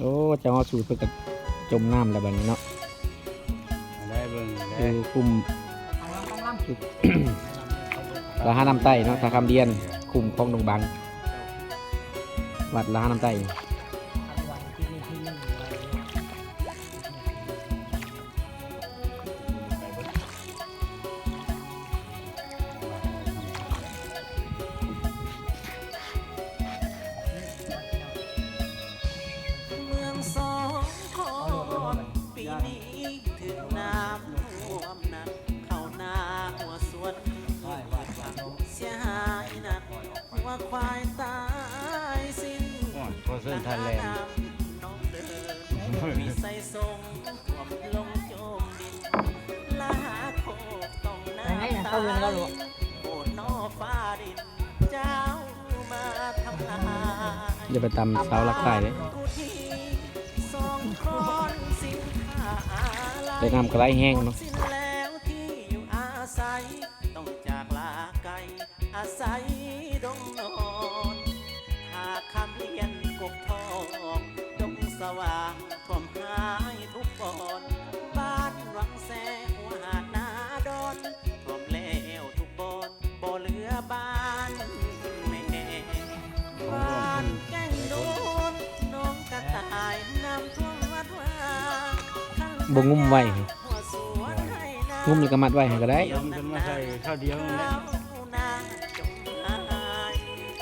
ໂອ້ ເຈົ້າຮອດສູດເພິ່ນກໍຈົມນ້ຳແລ້ວບັດນີ້ເນາະ. ໄດ້ເບິ່ງ ຢູ່ຄຸ້ມລະຫານ້ຳໃຕ້ເນາະ ທ່າຄຳດຽນ ຄຸ້ມຂອງດົງບັງ ວັດລະຫານ້ຳໃຕ້. ເມືອງສອງຄອນປີນີ້ຖືກນ້ຳຖ້ວມໜັກ ເຂົ້ານາຫົວສວນເສຍຫາຍໜັກ ງົວຄວາຍຕາຍສິ້ນ ໂອ້ຍ ພໍເຊີນໄທແລນ ນ້ຳໜອງເດີນ ວິໄສສົງ ຖ້ວມລົງຈົມດິນ ລະຫາໂຄກຕ້ອງນ້ຳຕາຍ ໂອດໜໍຟ້າດິນ ເຈົ້າມາທຳລາຍ ຢ່າໄປຕຳເສົາຫຼັກຕາຍເດ້ ສອງຄອນສິນຄ້າອາໄລ ແຕ່ນ້ຳກໍໄຫຼແຮງເນາະ ໝົດສິ້ນແລ້ວທີ່ຢູ່ອາໄສ ຕ້ອງຈາກລາໄກ ອາໄສດົງນອນ ທ່າຄຳລຽນ ກົກທອງ ດົງສະຫວ່າງ ຖ້ວມຫາຍທຸກບ່ອນ ບ້ານວັງແຊ ຫົວຫາດນາດອນ ຖ້ວມແລ້ວທຸກບ່ອນ ບໍ່ເຫຼືອບ້ານແມ່ ບ້ານແກ້ງໂດນ ໜອງກະຕ່າຍ ນ້ຳຖ້ວມວັດວາ ບໍ່ງຸ້ມໄວ້ ງຸ້ມແລ້ວກໍມັດໄວ້ໃຫ້ກໍໄດ້ ເອົາມາໃສ່ຄາວດຽວນັ້ນແຫຼ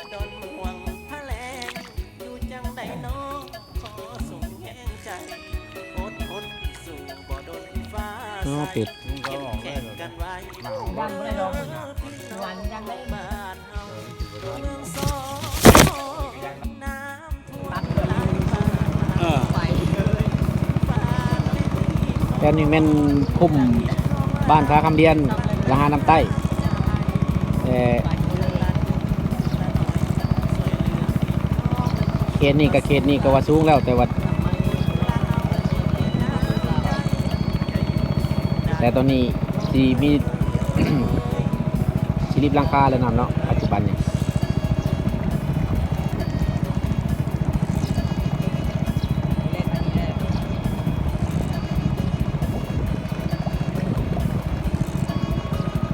ະ ດອນມ່ວງພະແລງ ຢູ່ຈັ່ງໃດນໍ ຂໍສົ່ງແຮງໃຈ ອົດທົນສູ້ບໍ່ດົນຟ້າໃສ ອໍ ເປັດ ເຂັ້ມແຂງກັນໄວ້ ເອີ ພີ່ນ້ອງບ້ານເຮົາ ເມືອງສອງ ເອີ ແຖວນີ້ແມ່ນຄຸ້ມບ້ານທ່າຄຳລຽນ ລະຫານ້ຳໃຕ້ ແຕ່ເຂດນີ້ກໍ ເຂດນີ້ກໍວ່າສູງແລ້ວ ແຕ່ວ່າ ແຕ່ຕອນນີ້ຊິມີ ຊິລິບຫຼັງຄາແລ້ວນຳເນາະ ປັດຈຸບັນນີ້.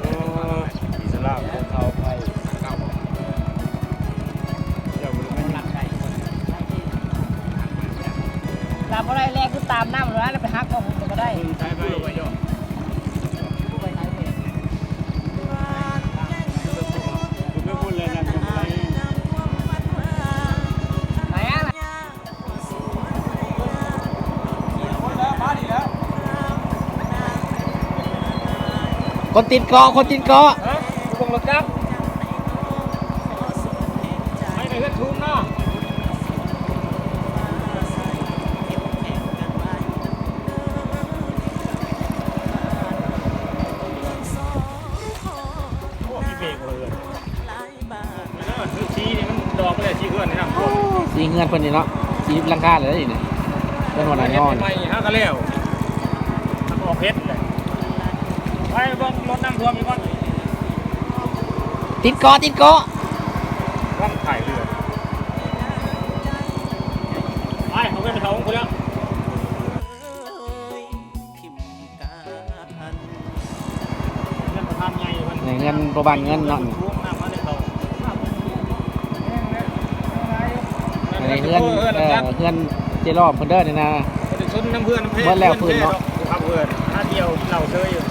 ໂອ້ ອິດສະລາມຂອງເຜົ່າໄທ ເຈົ້າບໍ່ໄດ້ມາ ຕາມບໍ່ໄດ້ແລ ຄືຕາມນ້ຳແລ້ວ ແລ້ວໄປຫາກອງພຸ້ນກໍບໍ່ໄດ້ ໃຊ້ໄປ ໄປຫາກອງພຸ້ນແລ້ວ ໄປຫາກອງພຸ້ນແລ້ວ ຄົນຕິດເກາະ ຄົນຕິດເກາະ ຮະ ຜູ້ເບິ່ງລົດຈັກ ໄປໃນເຮືອນສູງເນາະ ໂອ້ ມີເບຣກເລີຍ. ເອີ ສີນີ້ມັນດອກໄປແລ້ວ ສີເຮືອນນີ້ນຳ ສີເຮືອນເພິ່ນນີ້ເນາະ ສີຫຼັງຄາແລ້ວນີ້ ເຮືອນຫົວໜ້າຍ້ອນ ໃໝ່ຫາກໍແລ້ວ ມັນອອກເພັດແລ້ວ ໄປເບິ່ງລົດນ້ຳຖ້ວມຢູ່ກ່ອນ ຕິດເກາະ ຕິດເກາະ ວັນຂາຍເຮືອນ ໄປ ເອົາເງິນໄປເຂົາຄົນລະ ເຮືອນປະທານໃຫຍ່ເພິ່ນ ໃນເຮືອນພໍ່ບ້ານເງິນເນາະ ອັນນີ້ເຮືອນ ເອີ ເຮືອນເຈລ້ອມເພິ່ນເດີນີ້ນະ ປະຊາຊົນນຳເພື່ອນນຳແພງ ເບິດແລ້ວ ເພື່ອນນຳແພງ ເນາະ ເຮືອນຫາທ່ຽວກິນເຫຼົ້າເຊີຍຢູ່.